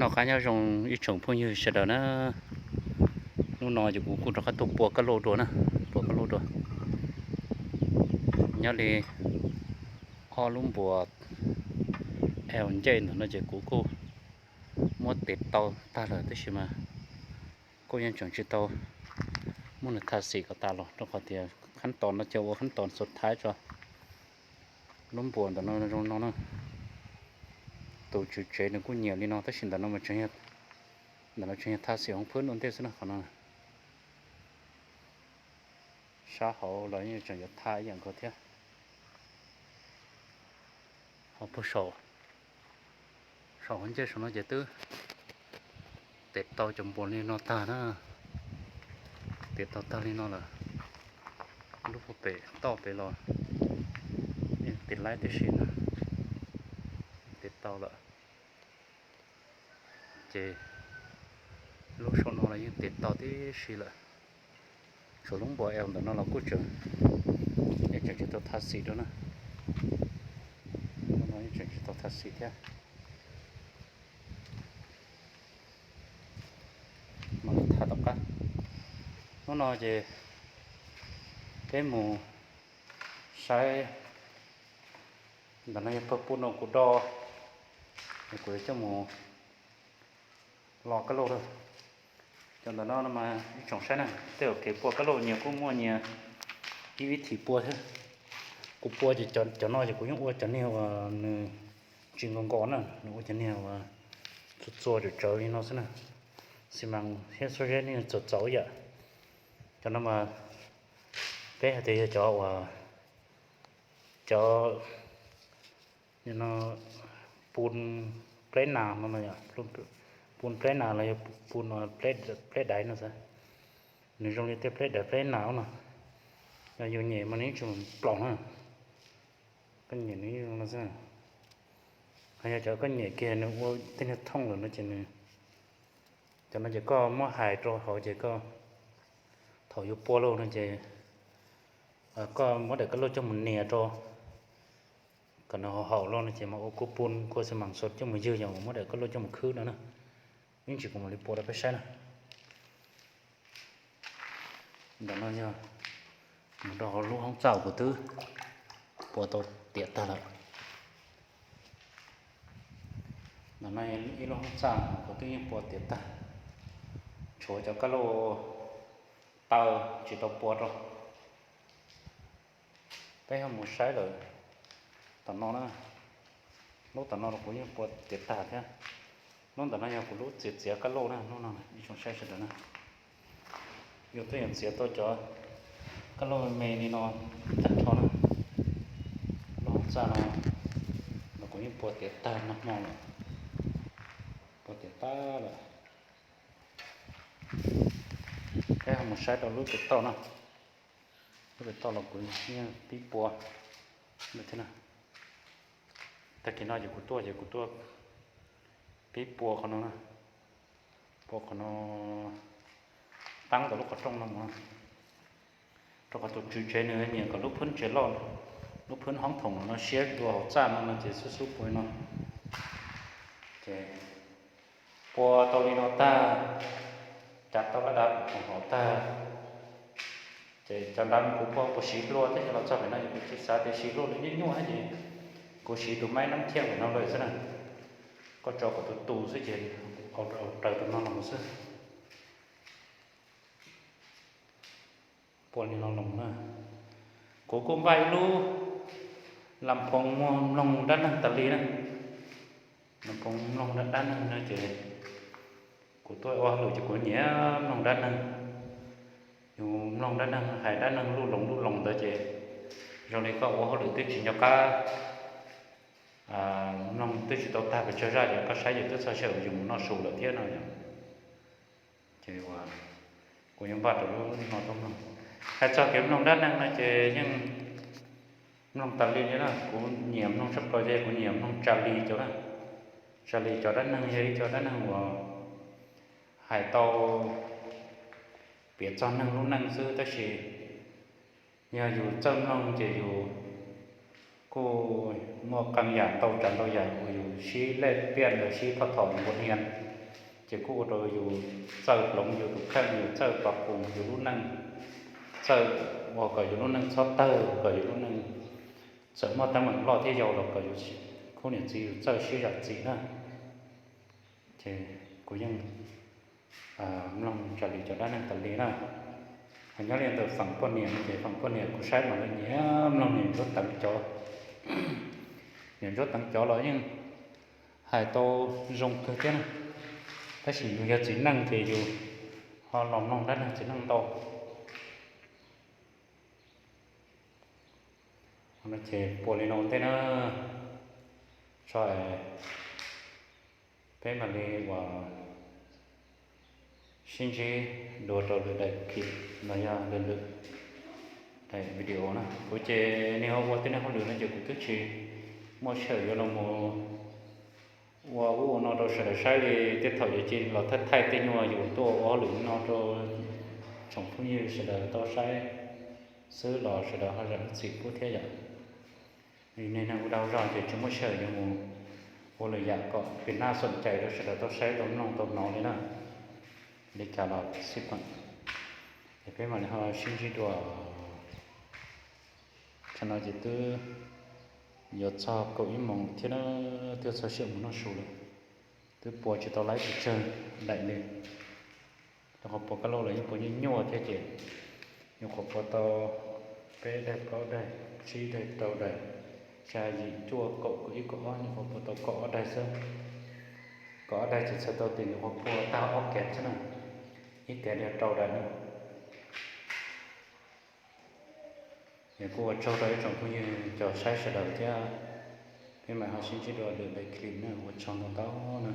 Noj qab nyob zoo ib tsoom phooj ywg sawv daws na. Hnub no ces kuv kuj rov qab tuaj pua kab lauj dua na, pua kab lauj dua. Nyob li ob lub npuas el ncej ntawm no ces kuv kuj muab tes tau tag lawm tab sis mas kuj yeej tseem tsis tau muab nws tha xim kom tas los rau qhov tias khab tos no ces ua khab tos xuv thaiv tso. Lub npuas ntawm no zoo no na. Tus tswv tsev nws kuj nyiam li no tab sis ntawm no mas tseem, ntawm no tseem yog tha xim hauv phwb ua ntej xwb na qhov no. Sab hauv los yeej tseem yuav tha ib yam nkaus thiab. Ho puag saum, saum hauv ncej saum no ces twb tes tau cov npuas li no tag na. Tes tau tag li no lawm. Lub puag pem toj pem los yeej tes laib tib si na, tes tau lawm. Ces lub saum no los yeej tes tau tib si lawm. Tshuav lub npuas el ntawm no los kuj tseem, yeej tseem tsis tau tha xim rau na. Lub no yeej tseem tsis tau tha xim thiab. Mam li tha tom qab. Hnub no ces peb mus saib, ntawm no yog pawg pua no kuv do, kuv yuav coj mus lo kab lauj lawm. Cov ntawm no mas ib tsoom saib na, tej zaum kev pua kab lauj nyias kuj muaj nyias ib vib thim pua thiab. Kuv pua ces cov no ces kuv yeej ua cov niag uas nws tsis nkaus nkaus na, nws ua cov niag uas txua txua tsawv tsawv li no xwb na. Xi mas thiab xuab zeb niaj txaus txaus ib yam. Cov no mas peb hais tias yog cov uas, cov no, pun pleb nas no, pun pleb nas los yog pun pleb daiv no xwb. Nws zoo li tej pleb daiv pleb nas no. Yog yus nyem mas nws yeej tsis mus plaus na. Koj nyem nws yeej zoo no xwb. Ho yog cov koj nyem kiag nws ua tej niag thooj lawm no ces nws, cov no ces koj muab hais rau hauv ces koj, thaum yuav pua lauj no ces koj muab daim kab lauj coj mus nias rau kom nws haum haum lauj no ces mas ua kua pun kua xi mas xov coj mus ywg, yog muab daim kab lauj coj mus khwb no na. Ib ntsis kuv mam li pua rau peb saib na. Ntawm no yog mus rau hauv lub hoob txaj kuv twb pua tau tiav tag lawm. Ntawm no ib lub hoob txaj kuv twb yeej pua tiav tag, tshuav cov kab lauj taw tsis tau pua rau. Peb ho mus saib lawm tom no na. Lub tom no los kuv yeej pua tiav tag thiab. Lub ntawm no yog kuv lub txiav txiav kab lauj na, lub no ib tsoom saib sawv daws na. Yus twb yeej txiav tau cov kab lauj me li no tag nrho na. Lub hoob txaj no los kuv yeej pua tiav tag nag hmo lawm, pua tiav tag lawm. Peb ho mus saib rau lub pem toj no. Lub pem toj los kuv yeej pib pua thiab na. Tag kis no ces kuv tuaj ces kuv tuaj pib pua qhov no, pua qhov no, taab ntawm lub qhov rooj no mus. Rau qhov tus tswv tsev nws nyiam kom lub phwb tsev loj, lub phwb hoob thoom no siab dua hauv txaj no no ces xub xub pua li no. Ces pua tau li no tag, cav tau laj dab pov hauv tag, ces cov dab kuv pua kuv siv hlua tab sis los txog pem no ces kuv tsis xav tias siv hlua nws nyuaj nyuaj ces kuv siv tus maib nab thiaj pem no lawm xwb na. Koj tso kom tu tu xwb ces raws tus no los xwb. Pua li no los na. Kuv kuj npaj ib lub las phoos muag mloog dab neeg tas li na. Las phoos mloog dab neeg no ces kuv tuaj ua hauj lwm ces kuv nyiam mloog dab neeg. Yus mloog dab neeg hais dab neeg luj loos luj loos ntawd ces zoo li koj ua hauj lwm twb tsis nco qab, mloog twb tsis tau tag pes tsawg zaj ces koj saib ces twb txog sij hawm yus mus noj su lawm thiab no. Ces kuv yuav npaj rau lub no tuaj mloog. Hais txog kev mloog dab neeg no ces yeej mloog tas li li na, kuv nyiam mloog tshaj plaws ces kuv nyiam mloog Tsa Li cov na. Tsa Li cov dab neeg yog ib co dab neeg uas hais tau piav txog neeg lub neej xwb tab sis yog yus txawj mloog ces yus kuj muaj qee yam ntau tsav ntau yam uas yus sib lej piaj los sib phoj thom npua hnia. Ces kuj ua rau yus txawj hloov yus tus kheej, yus txawj pab pum yus lub neej, txawj ua kom yus lub neej txhob tawg, kom yus lub neej txawm muaj teeb meem loj thiab yau los kom yus khub niam txiv yus txawj sib zam txim na. Ces kuv yeej mloog raws li cov dab neeg tas li na. Ho nyob li ntawm feem poj niam no ces feem poj niam kuv saib mas lawv nyiam mloog niam Ntsuab Teev cov, niam Ntsuab Teev cov los yeej hais tau zoo kawg thiab na. Tab sis yus yog txiv neej ces yus ho los mloog dab neeg txiv neej ntau. Ces puas li no ua ntej na, tso peb mam li uas sib ntsib dua rau lwm daim clip los yog lwm lwm daim video na. Kuv ces niag ho ua tej neeg hauj lwm no ces kuv twb tsis muaj sij hawm yuav los mus ua ub ua no rau sawv daws saib li. Tej thaum yus cia los thaij thaij tej nyuag yus tuaj ua hauj lwm no rau tsoom phooj ywg sawv daws tau saib xwb los sawv daws ho zam lub txim pub thiab yom. Niag neeg ua dag zog ces tsis muaj sij hawm yuav mus ua lwm yam kom pim naj xoom cais rau sawv daws tau saib tau mloog tau hnov li na. Li cas los xij peem, es peb mam li ho sib ntsib dua. Tsam no ces twb yuav txog kaum ib moos thiab na, twb txog sij hawm mus noj su lawm. Twb pua tsis tau laib pes tsawg daim li. Rau qhov pua kab lauj los yeej pua nyuaj nyuaj thiab ces nyuam qhuav pua tau peb daim plaub daim tsib daim rau daim xya yim cuaj kaum kaum ib kaum ob, nyuam qhuav pua tau kaum ob daim xwb. Kaum ob daim ces txhais tau tias nyuam qhuav pua tag ob kev xwb na, ib kev li rau daim na. Es kuj ua tsaug rau ib tsoom phooj ywg cov saib sawv daws thiab, peb mam ho sib ntsib dua lwm daim clip na, ua tsaug ntau ntau na.